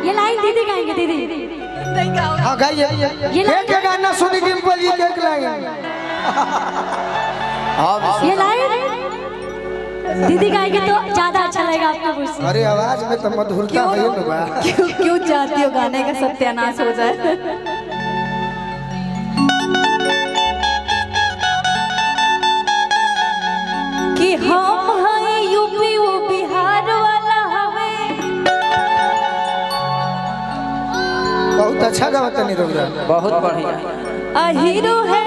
ये लाइन दीदी गाएंगे, दीदी। नहीं गाओ। हाँ गाइए। ये लाइन एक गाना सुनी डिम्पल जी के एक लाइन। ये लाइन दीदी गाएंगे तो ज्यादा अच्छा लगेगा आपको मुझसे। अरे आवाज में तो मधुरता है ना बा। क्यों क्यों चाहती हो गाने का सत्यानाश हो जाए? कि हम हैं यूपी वो बिहार वाला हवे। बहुत अच्छा गावत नहीं रघुरा। बहुत बढ़िया। आ हीरो है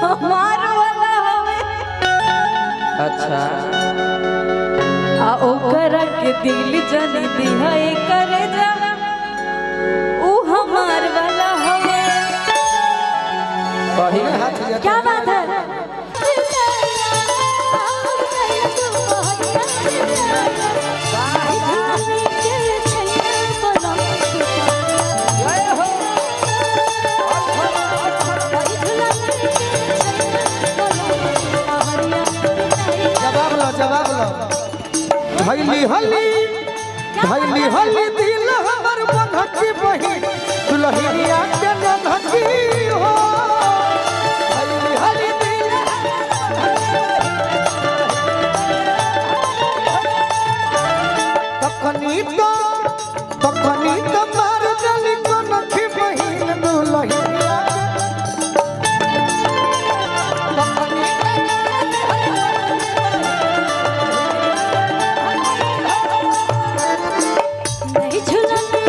हमार वाला हवे। अच्छा। आ ओकरा के दिल जन दिहा करे जा ऊ हमार वाला हवे। सही हाथ क्या बात है। जवाब लो, जवाब लो। धैली हली धैली हली दिल हमर बंधकी बही दुल्हनिया के नन्हकी हो। धैली हली दिल तखनी तो तखनी तो मार दली कनखी बहिन दुल्हनिया नहीं झूलन के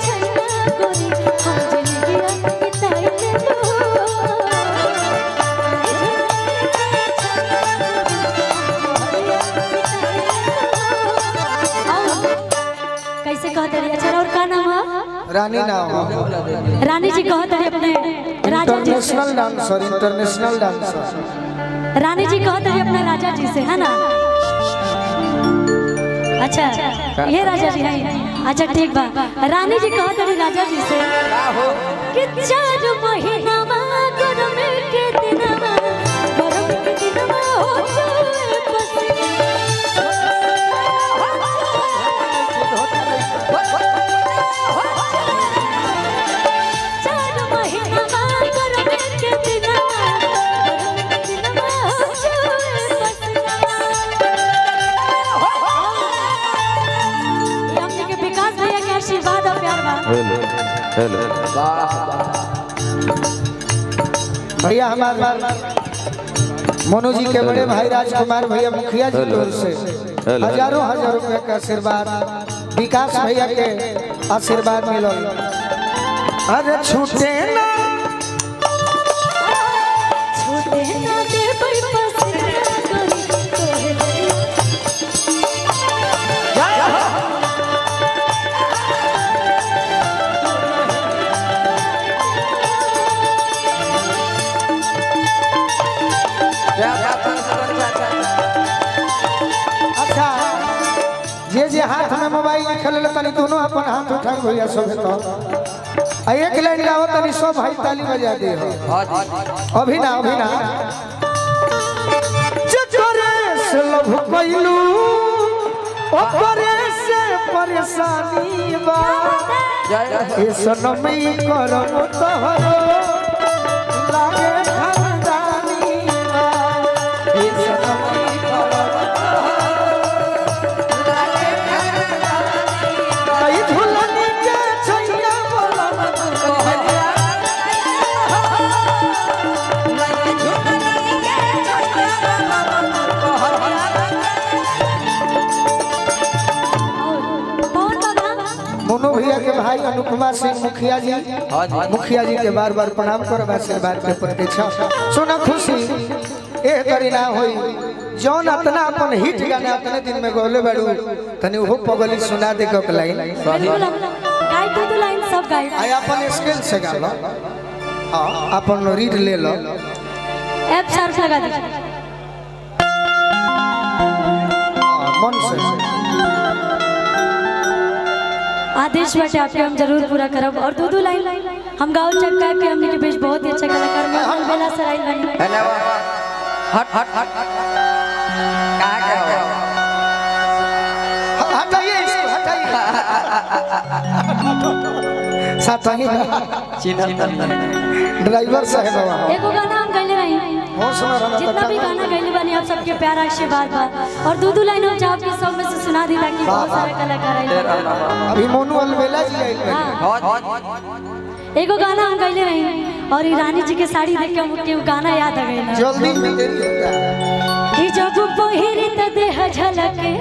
छैया गोरी हम जिंदगिया बिताई लेबो। नहीं झूलन के छैया गोरी हम जिंदगिया बिताई लेबो। और कैसे कहते रही? अच्छा और का नाम है? रानी नाम। रानी जी कहते रही अपने राजा जी से। International dancer, international dancer. रानी जी कहते रही अपना राजा जी से, है ना? अच्छा ये राजा जी है। अच्छा ठीक बा। रानी जी कहत रही राजा जी से कि 4 महीना गरम के दिनवा, गरम के दिनवा हो जाए पसीना। 4 महीना गरम के दिनवा, गरम के दिनवा हो जाए पसीना। ये हमने के विकास भैया के आशीर्वाद और प्यार बा। Hello hello. भैया हमारे मोनू जी के बड़े भाई राजकुमार भैया मुखिया जी की ओर से हजारों हजार रुपये का आशीर्वाद, विकास भैया के आशीर्वाद मिलल। अरे छूटे ना छूटे ना देबै पसीना गोरी तोहे दरिया। क्या बात है सुगन चाचा। अच्छा जे जे हाथ में मोबाइल खेले तनी दोनों अपन हाथ उठाई भैया सब तो आ एक लाइन गाओ तनी सब भाई ताली बजा दे हो। हाँ जी। अभी ना, अभी ना। जकरे से लभ कइलू ओकरे से परेशानी बा। जय हो। ए सनमी करम तोहरो लागे खानदानी बा। ए सनमी करम तोहरो लागे खानदानी बा। ई झुलनी के छैया बोलम तोहरिया। और कौन बाबा? मोनू भैया के भाई अनुपमा सिंह मुखिया जी, हाँ जी। मुखिया जी के बार बार प्रणाम करब, आशीर्वाद के प्रतीक्षा। सुना खुशी एह करी ना होई जौन अतना अपन हिट गाना अतने दिन में गौले बाड़ू तनी ओहो पगली सुना दे के लाइन। बिल्कुल हम गाय दो दो लाइन सब गाय। आई अपन स्केल से गा लो। हाँ अपन रीड ले लो। एफ शार्प लगा दीजिए। हाँ, मन से। आदेश बाटे आपके हम जरूर पूरा करब। और दो दो लाइन हम गाँव चक्का के हमने के बीच बहुत ही अच्छा कलाकार में अलबेला सराय बनी। हेलो। हट हट हट। कहाँ के हो? हटाइए इसको, हटाइए। साथ ही ड्राइवर साहब बाबा एगो गाना हम गैले रही। होश में रहना। जितना भी गाना गैले बानी आप सबके प्यार आशीर्वाद बा और दो दो लाइन हम चाहब कि सब में से सुना दी ताकि बहुत सारे कलाकार आए। अभी मोनू अलबेला जी आइल बा। एगो गाना हम गैले रही और ये रानी जी के साड़ी देख के हमके वो गाना याद आ गइल। जल्दी में देरी होता है कि जब पहिरी त देह झलके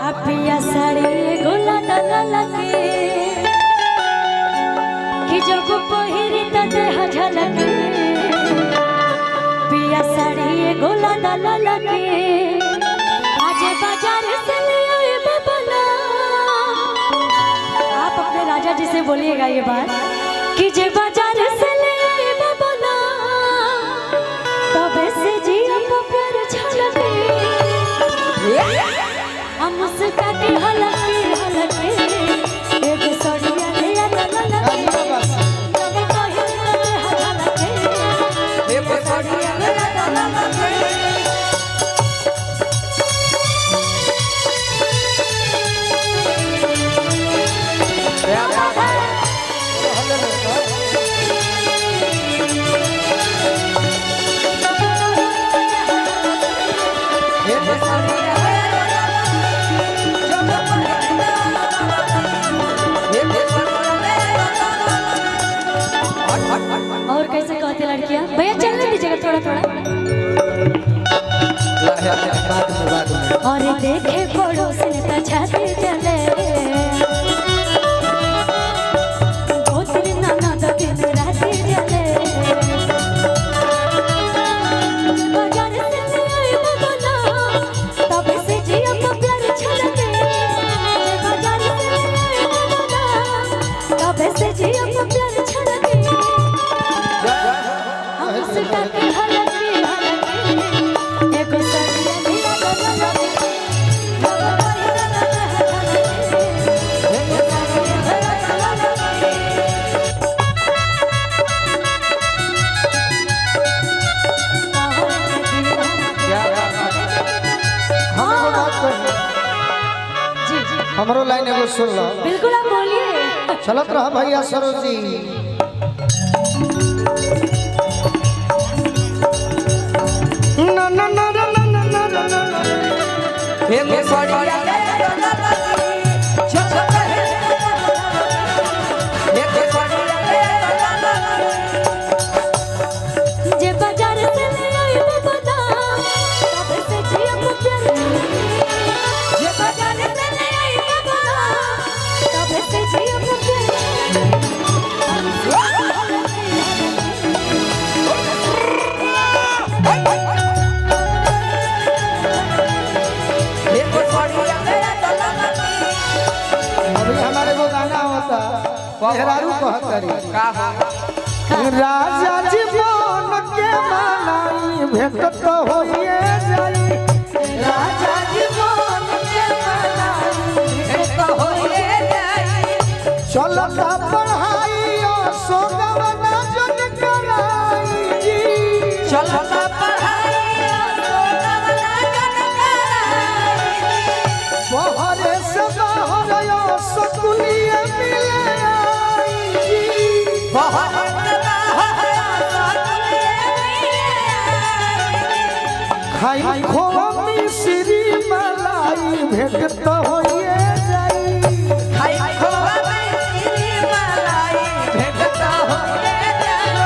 अपिया साड़ी गोला दलके, कि जब पहिरी त देह झलके पिया साड़ी गोला दलके, आज बाजार से ले आए बबला। आप अपने राजा जी से बोलिएगा ये बात कि जे बाजार से ले आए बबला तबे से जिया प्यार झलके, हम मुस्का के हलके हलके एक सड़िया ले ललके, जब पहिरी त देह झलके एक सड़िया ले ललके। और कैसे कहते लड़कियां भैया चलने दीजिएगा थोड़ा थोड़ा। और देखे पड़ोसन त छाती चले गोत्र ननद दिन राती जले, बाजार से ले आए बबला तब से जिया प्यार छलके, बाजार से ले आए बबला तब से जिया प्यार छलके, हम मुस्का के हलके हलके एगो सड़िया ले ललके, जब पहिरी त देह झलके एगो सड़िया ले ललके। हम एगो बात कही, जी जी हमरो लाइन एगो सुन लो। बिल्कुल आप बोलिए। चलत रहा भैया सरोज जी। ना ना ना ना ना ना ना ना ना। एक सड़िया ले ललके, एक सड़िया ले ललके, जे बाजार से ले आए बबला तब से जिया प्यार झलके, जे बाजार से ले आए बबला तब से जिया प्यार झलके। एक सड़िया ले ललके। अभी हमारे वो गाना होता मेहरारू कहतरी का हो राजा जी मन के मनाई भेंट तो होइए जाई, राजा जी मन के मनाई भेंट होइए जाई, चलता पढ़ाई सोगवना जन कराई जी, चलता पढ़ाई सोगवना जन कराई, बहरे से बाहर सकुलिए मिले आई जी, बहरे से बाहर सकुलिए मिले आई, खाई खोवा मिश्री मलाई भेंट तो होइए जाई, खाई खोवा मिश्री मलाई भेंट तो होइए जाई।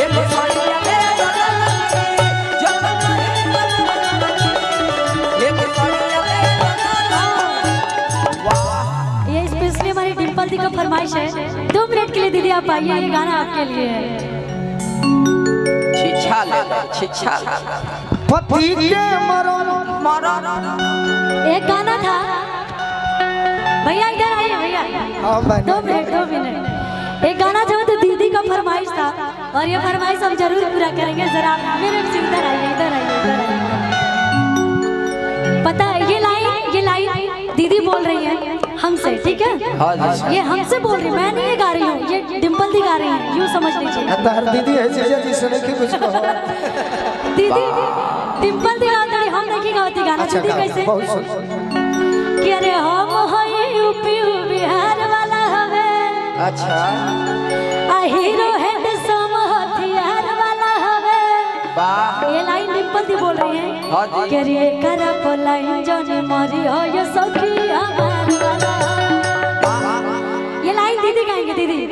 एक सड़िया ले ललके, जब एक सड़िया ले ललके। वाह, ये स्पेशली हमारी डिम्पल दी का फरमाइश है। 2 मिनट के लिए दीदी आप आइए, ये गाना आपके लिए है। छिछा ले छिछा ले पति के मरण मरण। एक गाना था भैया इधर आइए भैया, 2 मिनट 2 मिनट। एक गाना था तो दीदी का फरमाइश था और ये फरमाइश हम जरूर पूरा करेंगे। जरा मेरे इधर आइए इधर आइए इधर आइए। पता है ये लाइन दीदी बोल रही है हमसे, ठीक है? ये हमसे बोल रही है, मैं नहीं गा रही हूँ, ये डिम्पल दी गा रही है, यूँ समझ लीजिए। दीदी है जीजा जी से नहीं कुछ कहो। दीदी डिम्पल दी गा रही, हम नहीं गा गावती गाना। अच्छा दीदी गाओ, कैसे बहुत सुंदर। कि अरे हम हई यूपी बिहार वाला हवे। अच्छा। आ हीरो हैंडसम हथियार वाला हवे। वाह। ये लाइन डिम्पल दी बोल रही है। हाँ जी। कि अरे करा पलाइन जने मरी हो ये सखी हमार वाला। ये लाइन दीदी गाएंगे दीदी।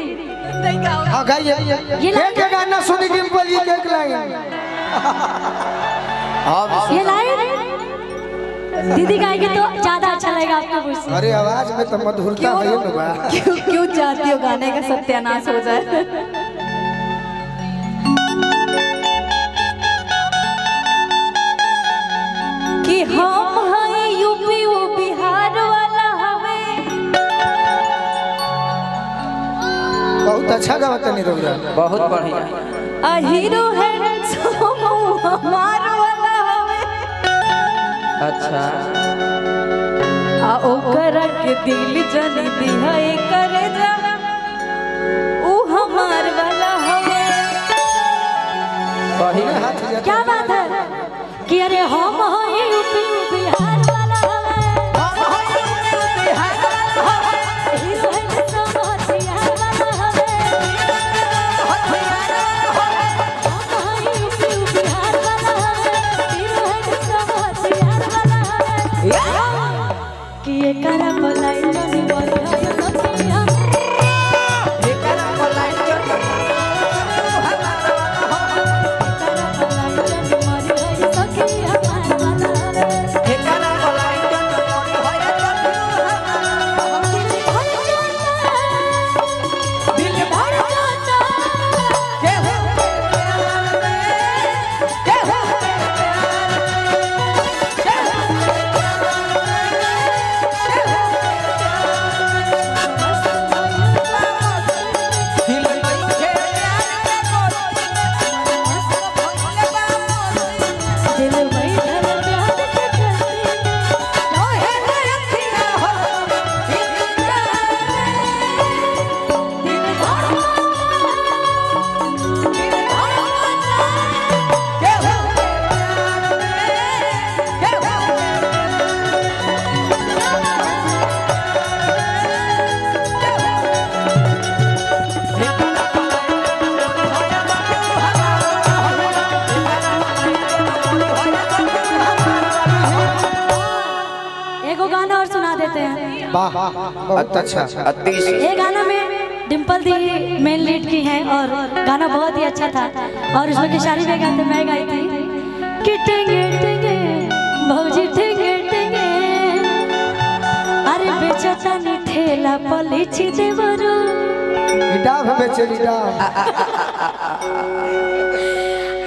हाँ गाइए। ये लाइन एक गाना सुनी डिम्पल जी के एक लाइन। हाँ ये लाइन दीदी गाएंगे तो ज्यादा अच्छा लगेगा आपको मुझसे। अरे आवाज में तो मधुरता है ना बा। क्यों क्यों चाहती हो गाने का सत्यानाश हो जाए? कि हम हैं यूपी वो बिहार वाला हवे। बहुत अच्छा गावत नहीं रघुरा। बहुत बढ़िया। आ हीरो हैंडसम हमार वाला हवे। अच्छा। आ ओकरा के दिल जन दिहा करे जा ऊ हमार वाला हवे। सही। हाथ जाता। क्या बात है कि अरे हम हैं यूपी बिहार वाला हवे। हीरो हैंडसम हथियार वाला हवे। हम हैं यूपी बिहार वाला हवे। हीरो हैंडसम हथियार वाला हवे। कि ये करा पलाई जनी मरी हो ये सखी हमार। एकरा पलाइन जन करा पलाई जनी मरी हो ये सखी हमार वाला हवे। एकरा पलाइन जन मरी हो ये सखी दिल भर जाता, दिल भर जाता। के हो प्यार में, के हो प्यार में, के हो प्यार में, के हो दिल नहीं के प्यार के दिल बैठल प्यार के चलती ओहे अखियां हो दिल भर दिल भर के हो प्यार में, के हो एगो गाना और सुना देते हैं। वाह बहुत अच्छा। अति ये गाना में डिम्पल दी मेन लीड की हैं और गाना बहुत ही अच्छा था और उसमें खेसारी भी गाते मैं गाई थी कि टेंगे टेंगे भौजी टेंगे टेंगे अरे बेचतानी ठेला पलिछि देवरू डाभ बेचेली डाभ।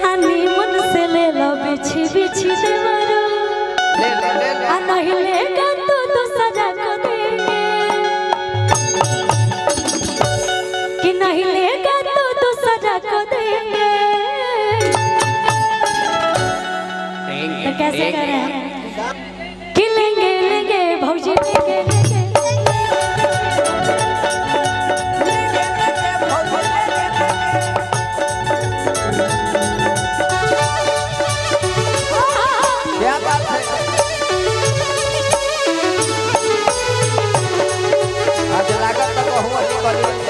हानि मन से ले लो बिछि बिछि देवरू ले ले ले ले आ नहीं लेगा तो दूसरा को देंगे कि नहीं लेगा तो दूसरा को देंगे। तो कैसे कर रहे हैं कि लेंगे लेंगे भौजी लेंगे लेंगे। क्या बात है। आज लागत तो बहु निकल जाए।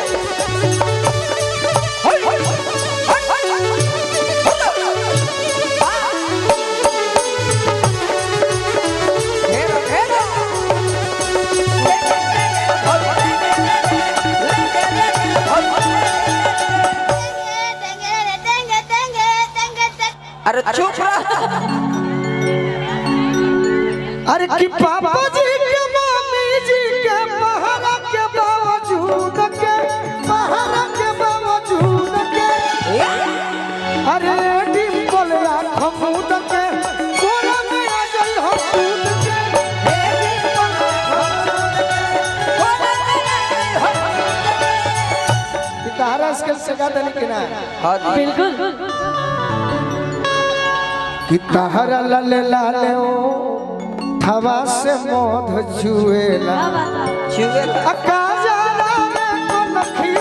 अरे चुप रह। अरे कि पापा जी के मामी जी के पहरा के बावजूद के पहरा के बावजूद के अरे डिम्पल राखमूद के कोरा में आ जाई हम कूद के। तारा स्केल से गा देली कि ना? हाँ जी बिल्कुल। कि ताहरा लाले लाले ओ हवा से मध छुएला क्या बात है। छुए अकाजा रे को लखी